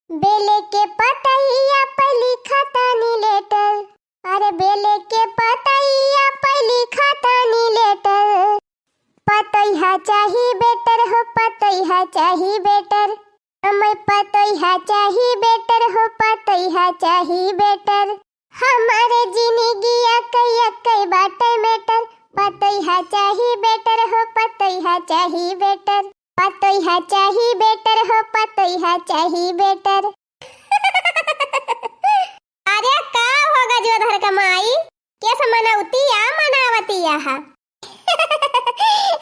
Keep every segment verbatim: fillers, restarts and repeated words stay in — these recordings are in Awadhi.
बेले के पतैया पे लिखा तानी लेटर, अरे बेले के पतैया पे लिखा तानी लेटर। पतैया चाही बेटर हो, पतैया चाही बेटर। हमें पतैया चाही बेटर हो, पतैया चाही बेटर। हमारे जिंदगिया के एक्के बाटे मेटर। पतैया चाही बेटर हो, पतैया चाही बेटर। पतैया चाही बेटर हो, पतैया चाही बेटर। अरे का हो गजोधर के माई, केस मनौतिया मनावतिया हा?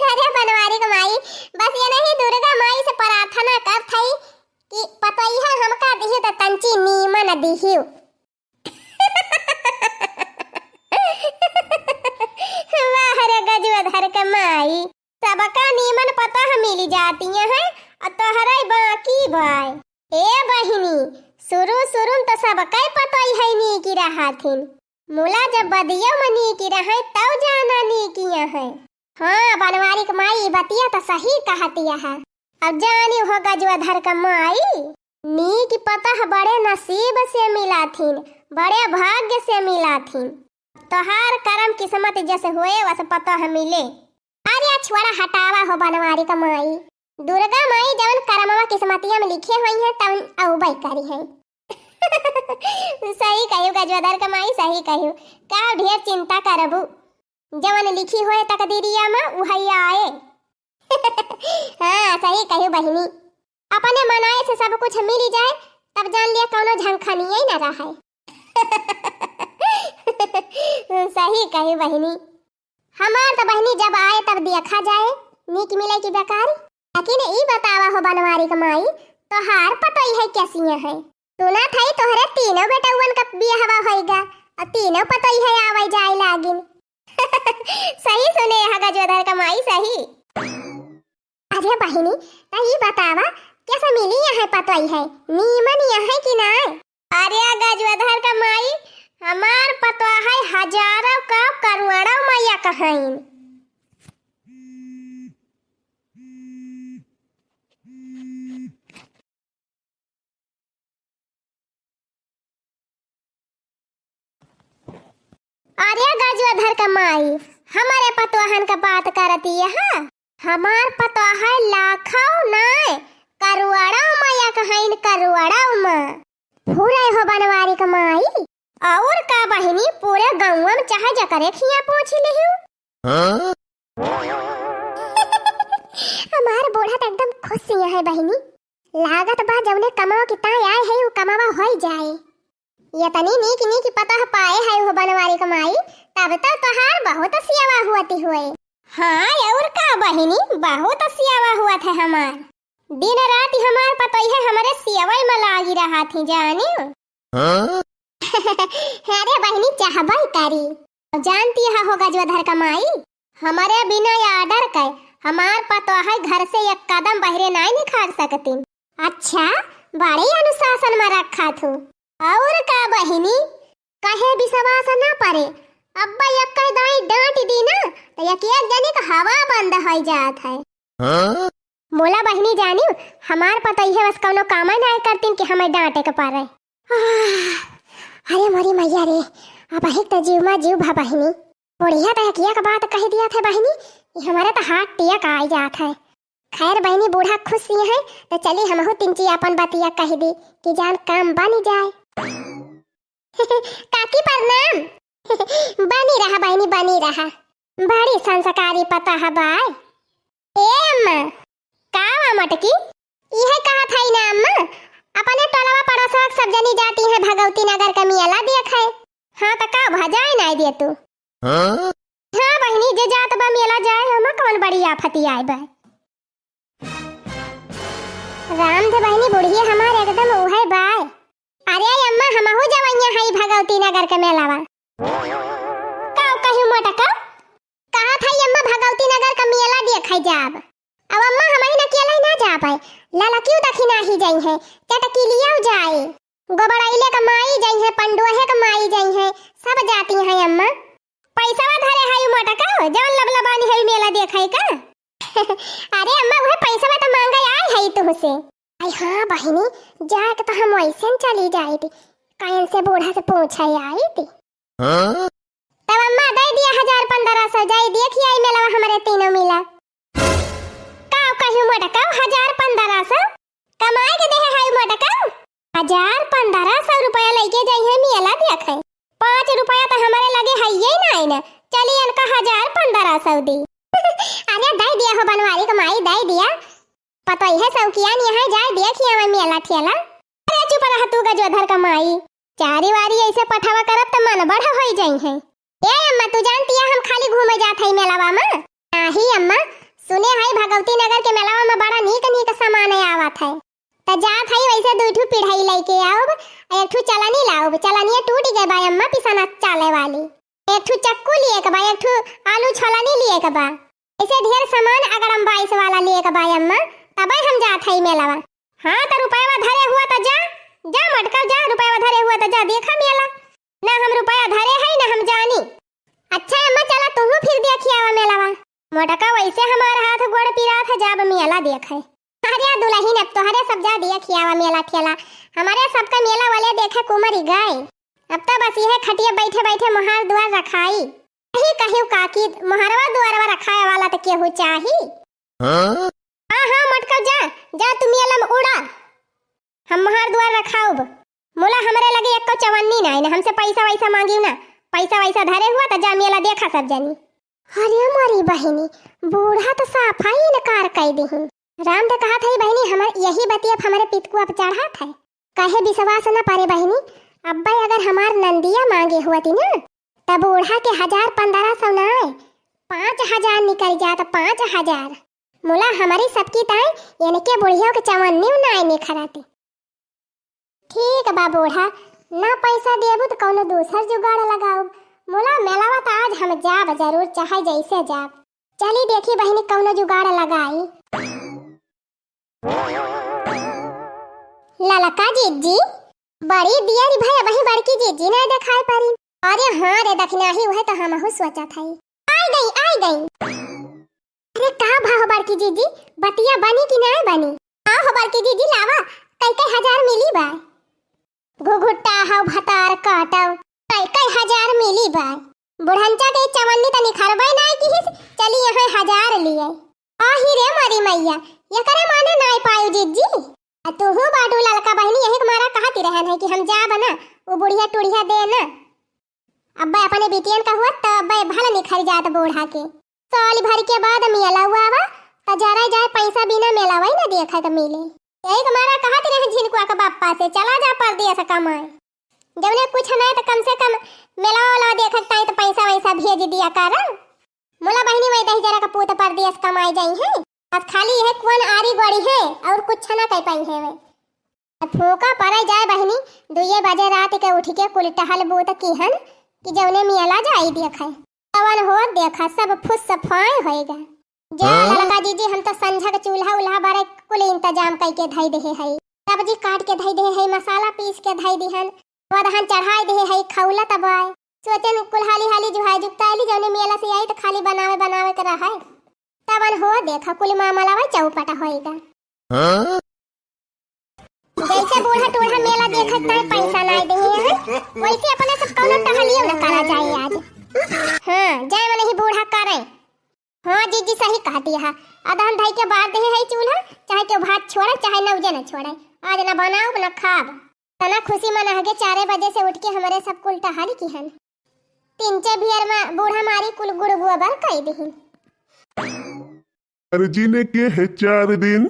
अरे बनवारी के माई, बस ये नहीं दुर्गा माई से प्रार्थना करत हई कि पतैया हमका दिहु त तंची नीमन दिहु। वाह रे गजोधर के माई, सबका नीमन पतोह मिली जाती है, अउर तोहरे बाकी बाय। ए बहिनी, शुरू शुरू में तो सबके पतोह है नीकी रहथिन, मुला जब बदियो में नीकी रहे तब जाना नीकी है। हाँ, बनवारी के माई ई बतिया तो सही कहतिया है। अब जानी हो गजोधर के माई, नीक पतोह बड़े नसीब से मिलाथिन, बड़े भाग्य से मिलाथिन। तोहार करम किस्मत जस होए वस पतोह मिले। अरे छोड़ा हटावा हो बनवारी के माई, दुर्गा माई जवन करमवा किस्मतिया में लिखे होइहैं तवन अउबे करिहैं। सही कहियो गजोधर के माई, सही कहियो। का ढेर चिंता करबू, जवन लिखी होए तकदीरिया में उहै आए। हाँ, सही कहियो बहिनी, अपने मनाए से सब कुछ मिली जाए, तब जान लिया कौनो झंखनिये न रहे। सही कहियो बहिनी, हमार तो बहिनी जब आए तब देखा जाए, नीक मिले की बेकार। लेकिन ई बतावा हो बनवारी के माई, तोहार पतोह है कैसी है? सुनत हई तोहरे तीनों बेटउवन का बियाहवा होइगा, अउर तीनों पतोह है आवे जाए लागिन। सही सुने हा गजोधर का माई, सही। अरे बहिनी, त ई बतावा, कैसे मिली यहाँ पतोह है, नीमन यहाँ कि नाय? अरे गजोधर का माई, हमार पतोह है हजारों का करोड़ों में एक हईन। अरे गजोधर का माई, हमारे पतोहन का बात करती है? हमार पतोह है लाखों नाय, करोड़ों में एक हईन, करोड़ों में। फुरै हो बनवारी का माई। और का बहिनी, पूरे गौवा में चाहे जकरे खिया पूछ लिहू। हाँ? हमार बूढ़ा त एकदम खुश ही है बहिनी। लागत बा जौने कमावा की ताई आए है, उ कमावा होई जाए। यतनी नीक नीक पतोह पाए है हो बनवारी के माई, तब तो तोहार बहुत सेवा हुअती होए। हाँ, और का बहिनी, बहुत सेवा हुअत है हमार। दिन रात हमार पतोह है हमरे सेवई में लागी रहत ही, जानियो। हाँ? अरे बहिनी, चाहबई करी। जानती है हो गजोधर का माई, हमरे बिना order के हमार पतोह है घर से एक कदम बहरे नाय निखार सकतीन। अच्छा, बड़ी अनुशासन में रखा थू। और का बहिनी, कहे विश्वास ना परे, अब्बा एक दाई डांट दी ना, तो एक एक जनी का हवा बंद हो जात है। हाँ? मोला बहिनी जानियो, हमार पतोह है बस कौनो कामे नाय करतीन कि हमें डांटे के परे। आह, अरे मोरी मैया रे, अब अहिक त जीव मा जीव भा बहिनी। बुढ़िया त एक एक बात कह दिया थे बहिनी, ये हमारे त हाथ टिया का आई जात है। खैर बहिनी, बूढ़ा खुश ही है, त चली हमहू तिनची अपन बतिया कह दी कि जान काम बनी जाए। काकी प्रणाम। बनी रहा बहिनी, बनी रहा। बड़ी संस्कारी पतोह बाय। ए अम्मा, का वा मोटकी? इहे कहत हई ना अम्मा, अपने टोलवा पड़ोसवा के सब जनी जाती है भगवती नगर का मेला देखे। हाँ त का भा जाए नाय दे तू? हाँ? हाँ बहिनी, जे जात बा मेला जाए, हमा कौन बड़ी आफती आए बा। राम धे बहिनी, बुढ़िया हमार एकदम उहे बाय। अरे अम्मा, हमहू जवैया हई भगवती नगर के मेलावा। का कहू मोटका? कहत हई अम्मा, भगवती नगर का मेला देखे जाब। अब अम्मा, हमही न अकेले ना जा पाए, ललकियो दखिना ही जइहैं, चटकिलियो जाए, गोबड़ैले का माई जइहैं, पंडोहे का माई जइहैं, सब जाती हैं अम्मा। पैसवा धरे हई मोटका, जौन लबलबानी हई मेला देखे का? अरे अम्मा, उहे पैसवा त मांगे आए हई तुहसे। आई हाँ बहिनी, जाए के तो हम वैसे न चली जाई थी, काहे से बूढ़ा से पूछे आई थी। हाँ? तब अम्मा दे दिया हजार पन्द्रह सौ, जाई देखि आई मेलवा हमरे तीनों मिला। का कहियो मोटकऊ, हजार पन्द्रह सौ कमाए के देहे है मोटकऊ? हजार पन्द्रह सौ रुपया लइके जाई है मेला देखे। पाँच रुपया तो हमरे लगे है ही नाई ना, चली इनका हजार पन्द्रह सौ दी। अरे दे दिया हो बनवारी क माई, दे दिया। पतोहिए सौकिया निहाय जाए देखि आवे मेला ठेला। अरे चुप रह तू गजोधर क माई। चारी वारी ऐसे पठावा करब त मन बढ़ होई जाई है। ए अम्मा, तू जानती है हम खाली घूमे जात हई मेलावा में? नाही अम्मा, सुने हई भगवती नगर के मेलावा में बड़ा नीक नीक सामान आवत है। त जात हई वैसे दुई ठू पिढ़ाई लइके आउब, आ एक ठू चलनी लाउब। चलनिया टूट गए बा अम्मा पिसना चाले वाली। एक ठू चक्कू लिए के बा, एक ठू आलू छोलनी लिए के बा। ऐसे ढेर सामान अगड़म बाईस वाला लिए के बा अम्मा, तबे हम जात हई मेलावा। हाँ, त रुपयवा धरे हुआ त जा, जा मोटकऊ जा, रुपयवा धरे हुआ त जा, देखा मेला। ना हम रुपया धरे हई, ना हम जानी। अच्छा अम्मा, चला तुहू फिर देखि आवा मेलावा। मोटकऊ वैसे हमार हाथ गोड़ पिरात है, जाब मेला देखे। अरे दुलहिन, अब तोहरे सब जा देखि आवा मेला ठेला, हमरे सबका मेला वाले देखे कुमरी गए। अब तो बस यह खटिया बैठे बैठे मोहार दुआर रखाई। यही कहियो काकी, मोहरवा दुआरवा रखाए वाला त केहू चाही। हाँ? हाँ, हाँ, मोटकऊ जा, जा तू मेला में उड़ा। हम मोहार दुआर रखाउब। मुला हमरे लगे एको चवन्नी नाई ना, हमसे पैसा वैसा मांगियो ना। पैसा वैसा धरे हुआ त जा मेला देखा सब जनी। अरे मोरी बहिनी, बूढ़ा त साफा ही इनकार कई दिहिन। राम त कहत हई बहिनी, हमर यही बतिया हमरे पितकुआ पे चढ़त है। कहे विश्वास न परे बहिनी, अब्बे अगर हमार नंदिया मांगे हुआ थी ना, त बूढ़ा के हजार पन्द्रह सौ नाय, पाँच हजार निकल जात, पाँच हजार। मुला हमरी सबकी ताई इनके बुढ़िया के चवन्नी नाय निखरती। ठीक बा बूढ़ा, ना पैसा देबू त कौनो दूसर जुगाड़ लगाउब। मुला मेलावा त आज हम जाब जरूर, चाहे जैसे जाब। चली देखी बहिनी कौनो जुगाड़ लगाई। ललका जिज्जी, बड़ी दिया रे भाई, अबही बड़की जिज्जी नहीं देखाई परी। अरे हाँ रे दखिनाही, वह तो हमहू सोचत हई। आई गई, आई गई। अरे का भा हो बड़की जिज्जी, बतिया बनी कि नहीं बनी? का हो बड़की जिज्जी, लावा, कई कई हजार मिली बा। घुघुट्टा हौ भतार काटौ, कई कई हजार मिली बा। बुढ़ंचा के चवन्नी त निखरबै नाय किहिस, चली यहाँ हजार लिए। आही रे मोरी मैया, एकरे माने नाय पायू जिज्जी। आ तुहू बाटू ललका बहिनी, यही के मारा कहती रहन है कि हम जाब ना, उ बुढ़िया टुढ़िया दे ना। अब्बे अपने बिटियन का हुआ त अब्बे भल निखर जात बूढ़ा के। साल भर के बाद मेला हुआ बा, त जरा जाए पैसा बिना मेला वही ना देखे के मिले। यही के मारा कहत रहे झिनकुआ के बापा से, "चला जा परदेस कमाए, जौने कुछ ना त कम से कम मेला वाला देखे के ताई त पैसा वैसा भेज दिया कर।" मुला बहिनी वही दही जरा का पूत परदेस कमाए जाई है, बस खाली यह कुआन आरी गोड़ी है और कुछ ना कह पाई है वे। अब फूका पड़े जाए बहिनी, दुइये बजे रात के उठ के कुल टहल बूत किहन कि जौने मियला जाई देखे। तवन हो देखा सब फुस फाय होएगा। जा हाँ? ललका जीजी, हम तो संझा के चूल्हा उल्हा बारे कुल इंतजाम कइके धई देहे हई, सब्जी काट के धई देहे हई, मसाला पीस के धई दिहन, वदहन चढ़ाई देहे हई, खौला तबाय। सोचन कुल हाली हाली जुहाई जुगताइली, जौने मियला से आई त खाली बनावे बनावे के रहे। तवन हो देखा कुल मामला वही चौपट होएगा। हाँ? जैसे बूढ़ा टूढ़ा मेला देखत ताई पैसा नाय देहे हैं, वैसे अपने सब कौनो टहलियो न करा जाए आज। हाँ, जाए वाले ही बूढ़ा करे। हाँ जीजी सही कहती है, अदहन धई के बार देहे है चूल्हा, चाहे केहू भात छोड़े, चाहे नौजे न छोड़े, आज न बनाउब न खाब। तना खुशी मनाहगे चारे बजे से उठ के हमरे सब कुल टहल किहन। तीन चार बियर में बूढ़ा मारी कुल गुड़ गोबर कई दिहिन। अरे जीने के है चार दिन,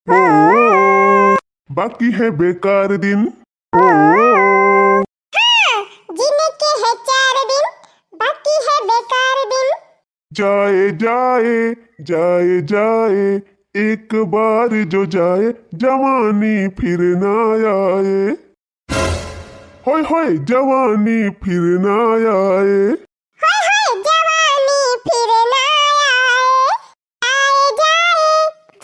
हो, बाकी है बेकार दिन, हो। हाँ, जीने के है चार दिन, बाकी है बेकार दिन। जाए, जाए, जाए, जाए, एक बार जो जाए, जवानी फिर ना आए। होय, होय, जवानी फिर ना आए। होय, होय, जवानी फिर ना आए। आए जाए,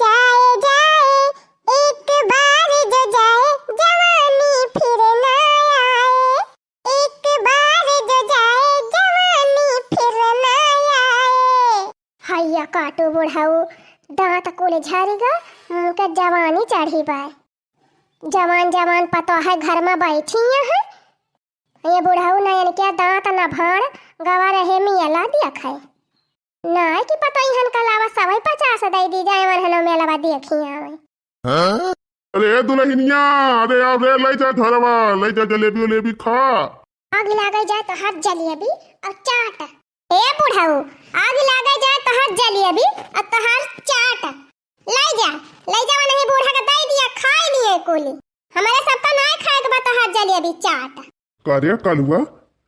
जाए जाए, एक बार जो जाए, जवानी फिर ना आए। एक बार जो जाए, जवानी फिर ना आए। हैया काटू बुढ़ऊ, दांत कुल झरिगा, उनके जवानी चढ़ी बा। जवान जवान पतोह घर में बैठी हैं। ये बुढ़ऊ नयन के दांत न भाड़, गवा रहे मियला देखे। नाय कि पतोहन का लावा सवई पचास दे दी जाए, वरहनो मेलवा देखी आवे। अरे ए दुलहिनिया, अरे आओ रे, लई जा झोरवा, लई जा जलेबी उलेबी खा। आग लागे जाए तोहार जलेबी और चाट। ए बुढ़ऊ, आग लागे जाए तोहार जलेबी और तोहार चाट। लई जा, लई जा, नहीं बूढ़ा के दे दिया, खाई लिए कुली। हमारे सबका नाय खाए के बा तोहार जलेबी चाट। का रे कलुआ,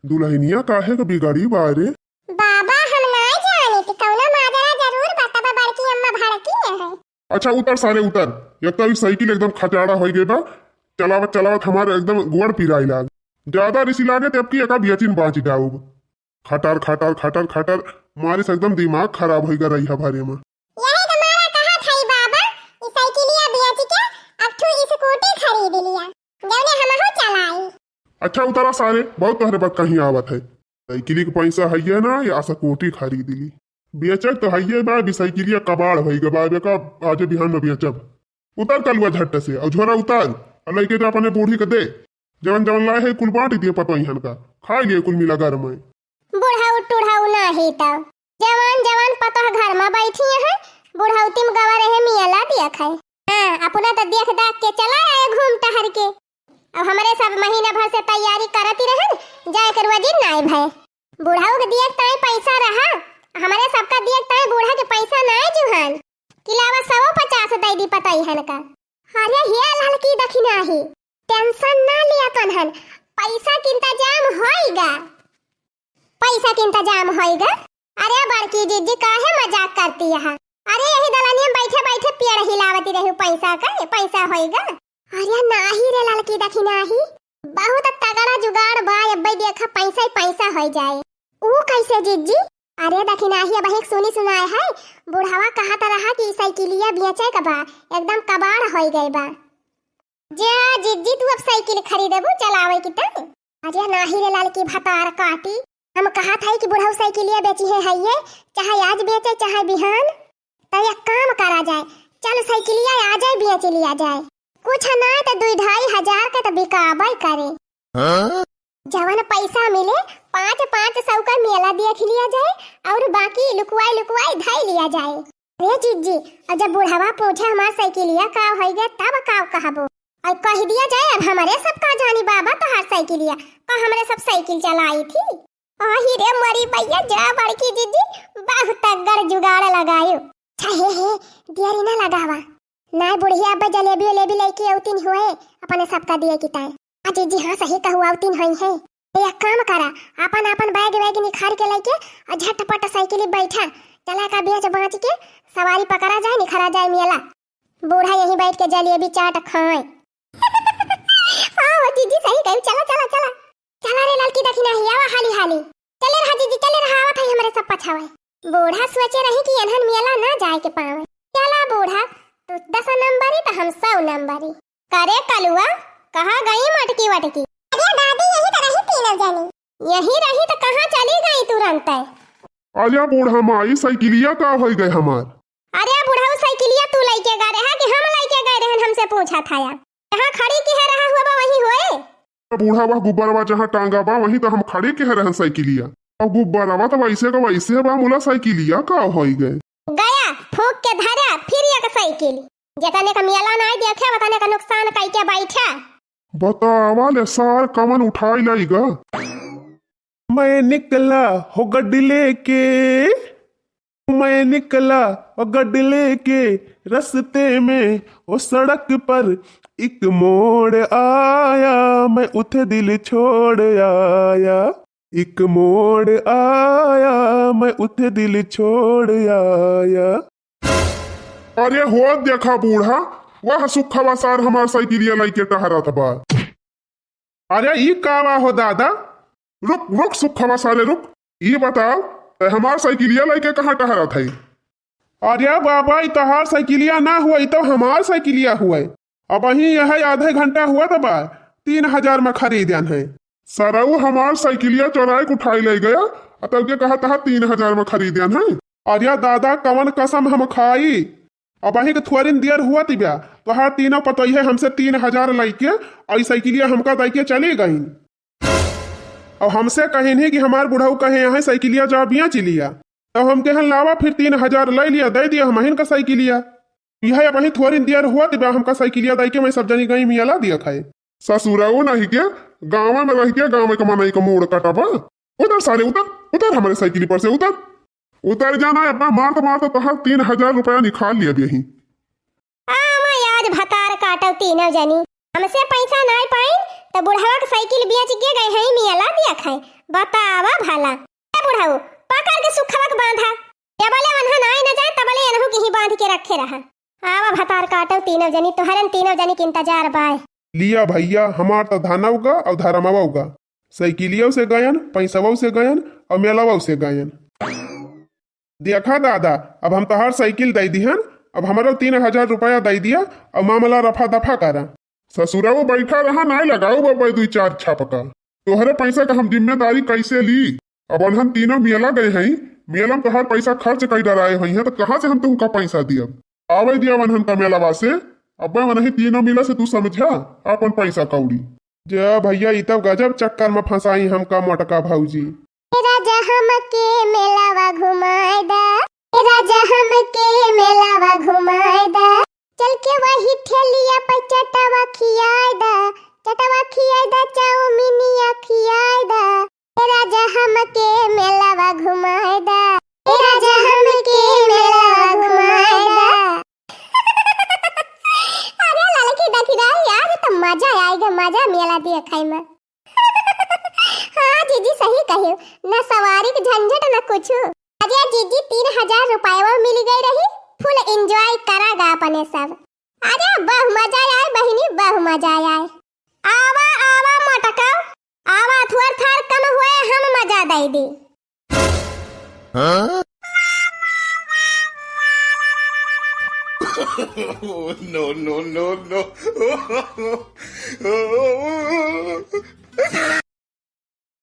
दुलहिनिया काहे के बिगड़ी बा रे? बाबा, हम नाय जानी कि कौनो माजरा जरूर बा, तब बड़की अम्मा भड़की है। अच्छा उतर सारे उतर, एक तो ई साइकिल एकदम खचाड़ा होइ गए बा, चलावत चलावत हमार एकदम गोड़ पिराई लाग। ज्यादा रिसी लागे त अब की एका बियचिन बाँच जाउब। खटर खटर खटर खटर, मारिस एकदम दिमाग खराब होइ गए रही भरे में। यही तो मारा कहा था ई बाबा, ई साइकिलिया बेच के अब ठू स्कूटी खरीद लिया, जौने हमहू चलाई। अच्छा उतरा सारे, बहुत तोहरे बतकही आवत है। साइकिली के पैसा है ना, या स्कूटी खरीद ली। बेचक तो हइये बा, अभी साइकिलिया कबाड़ होई गबा, अबे का आज बिहान में बेचब। उतर कलुआ झट से, और झोरा उतार, और लइके जा अपने बूढ़ी के दे। जवन जवन लाए है, कुल बांट दिए पतोहियन का, खाई लिए कुल मिला घर में। बुढ़ऊ टुढ़ऊ नाही तब, जवान जवान पतोह घर में बैठी है, बुढ़ौती में गवा रहे मियला दिया खाए। हाँ, अपना तो देख दाख के चला आए घूम टहर के। अब हमरे सब महीना भर से तैयारी करत ही रहन, जाए के रोजी नाय भय। बुढ़ऊ के दिए ताई पैसा रहा, हमरे सबका दिए ताई बूढ़ा के पैसा नाय जुहान। किलावा सौ पचास दे दी पतोहियन का। अरे हे ललकी दखिनाही, tension ना लिया तनहन, पैसा के इंतजाम होइगा। पैसा के इंतजाम होइगा। अरे बड़की जिज्जी काहे मजाक करती है? अरे यही दलनिया में बैठे बैठे पेड़ हिलावती रही पैसा का, ये पैसा होइगा। अरे नाही रे ललकी दखिनाही, बहुत तगड़ा जुगाड़ बा, अब्बे देखा पैसा ही पैसा होई जाए। ऊ कैसे जिज्जी? अरे दखिनाही अब एक सुनी सुनाए है, बुढ़वा कहत रहा कि साइकिलिया बेचे के बा, एकदम कबाड़ होई गए बा। जा जिज्जी, तू अब साइकिल खरीदबू चलावे की तब? अरे नाही रे ललकी भतार काटी, हम कहत है कि बुढ़ऊ साइकिलिया बेची है, है ये, चाहे आज बेचे चाहे बिहान। तो एक काम करा जाए, चल साइकिलिया आ जाए बेच लिया जाए, कुछ ना तो दुई ढाई हजार के तो बिकाबे करे। हाँ? जवन पैसा मिले, पाँच पाँच सौ का मेला देख लिया जाए और बाकी लुकवाई लुकवाई धई लिया जाए। रे जिज्जी, और जब बुढ़वा पूछे हमार साइकिलिया का होई गए, तब का कहबो? और कह दिया जाए, अब हमारे सब का जानी बाबा तोहार साइकिलिया, का हमरे सब साइकिल चलाई थी। आही रे मरी भैया, जा बड़की जिज्जी, बहुत तगड़ जुगाड़ लगायो। अच्छा हे हे, देरी ना लगावा। नाय बुढ़िया अब जलेबी उलेबी लेके औतीन हुए, अपने सबका दिए की ताए। आ जिज्जी, हाँ सही कहू, औतीन होई है। ए, एक काम करा, आपन आपन बैग वैग निखार के लेके आ झटपट साइकिल बैठा, चला का बेच बाँच के सवारी पकड़ा जाए, निखरा जाए मेला। बूढ़ा यहीं बैठ के जलेबी चाट खाए। हाँ वो जिज्जी सही कहू, चला चला चला। चला रे ललकी दखिनाही, आवा हाली हाली। चले रहा जिज्जी, चले रहा, आवत है हमरे सब पछावे। बूढ़ा सोचे रही कि एनहन मेला ना जाए के पावे। चला बूढ़ा, तू दस नंबरी तो हम सौ नंबरी। करे कलुआ, कहाँ गई मटकी वटकी? अरे दादी, यही तो रही तीनों जनी। यही रही तो कहाँ चली गई तुरंत? अरे बूढ़ा माई, साइकिलिया का होई गए हमार? अरे बुढ़ऊ, साइकिलिया तू लइके गए रहा कि हम लइके गए रहन, हमसे पूछा था या? जहाँ खड़ी किहे रहा हुआ बा वहीं होए। बूढ़ा, वह गुब्बारवा जहाँ टांगा बा वहीं तो हम खड़ी किहे रहन साइकिलिया। अब गुब्बारवा तो वैसे का वैसे बा, मुला साइकिलिया का होई गए? गया फूंक के धरा फिर एक साइकिल। जेतने का मेला नाय देखे, वतने का नुकसान कई के बैठा। बतावा ले सार, कमन उठाई लाइगा। मैं निकला हो गड्डी लेके, मैं निकला हो गड्डी लेके, रस्ते में वो सड़क पर एक मोड़ आया, मैं उठे दिल छोड़ आया, एक मोड़ आया, मैं उठे दिल छोड़ आया। अरे हो देखा बूढ़ा, वह सुखवा सार हमार साइकिलिया लइके टहरत बा। अरे ई का बा हो दादा? रुक रुक सुखवा सारे रुक, ई बताओ, ते हमार साइकिलिया लइके कहाँ टहरत है? अरे बाबा, ई तोहार साइकिलिया ना हुआ, ई तो हमार साइकिलिया हुआ। अबहीं यह आधे घंटा हुआ त बा, तीन हजार में खरीदन है। सरऊ हमार साइकिलिया चोराए के उठाई ले गया, आ तब के कहा तहा तीन हजार में खरीदन है। अरे दादा, कवन कसम हम खाई? अबहीं के थोरिन देर हुआ तिब्या, तोहार तीनों पतोहिया हमसे तीन हजार लइके, अउ ई साइकिलिया हमका दइके चली गईं। अउ हमसे कहिन ही कि हमार बुढ़ऊ कहे हैं साइकिलिया जा बेच लिया। तब हम कहन लावा फिर तीन हजार लइ लिया, दइ दिया हमहिन का साइकिलिया। यह अबहीं थोरिन देर हुआ तिब्या, हमका साइकिलिया दइके मैं सब जनी गई मेला देखै। ससुरऊ नहीं के, गाँव में रह के गाँव के मनई का मूड़ कटबा। उतर सारे, उतर, उतर हमरे साइकिल पर से, उतर। उतर जाना है, अपना मारत मारत तोहार तीन हजार रुपया निकाल लिया बेही। आवा आज भतार काटउ तीनों जनी। हमसे पैसा नाहीं पाइन, त बुढ़वा के साइकिल बेच के गए हैं मेला देखै। बतावा भला। ए बुढ़ऊ, पकड़ के सुखवा के बांधा। जबले वन्हा नाहीं न जाए, तबले एनहू के ही बांध के रखे रहा। आवा भतार काटउ तीनों जनी, तोहरन तीनों जनी के इंतजार बाय। लिया भइया, हमार त धनवा उगा अउ धरमवा उगा। साइकिलियौ से गयन, पैसवौ से गयन अउ मेलवौ से गयन। देखा दादा, अब हम तोहार साइकिल दइ दिहन, अब हमरौ तीन हजार रुपया दइ दिया अउ मामला रफा दफा करा। ससुरऊ बैठा रहा, नाहीं लगाऊ बब्बै दुई चार छपका। तोहरे पैसा का हम जिम्मेदारी कैसे ली? अब वन्हन तीनों मेला गए हैं, मेला में तोहार पैसा खर्च कई डराए हुई हैं, त कहाँ से हम तुहका पैसा दियब? आवै दिया वन्हन का मेलवा से, अब्बै वन्ही तीनों मिला से तू समझा आपन पैसा कौड़ी। जा भइया, ई तब गजब चक्कर में फंसाई हमका मोटका भौजी। ए राजा हमके मेलावा घुमाए दा, ए राजा हमके मेलावा घुमाए दा, चल के वही ठेलिया पे चटवा खियाए दा, चटवा खियाए दा, चाउमीनिया खियाए दा, ए राजा हमके मेलावा घुमाए दा, ए राजा हमके मेलावा घुमाए दा। अरे ललकी दखिनाही, आज त मजा आइगा, मजा मेला देखै में। हाँ जीजी, सही कहियो, न सवारी के झंझट न कुछु। अरे जीजी, तीन हजार रुपयवा मिल गई रही, full enjoy करागा अपने सब। अरे बहु मजा आए बहिनी, बहु मजा आए। आवा आवा मोटका, आवा, थोर थार कम हुए, हम मजा दइ दी। हाँ? No, no, no, no।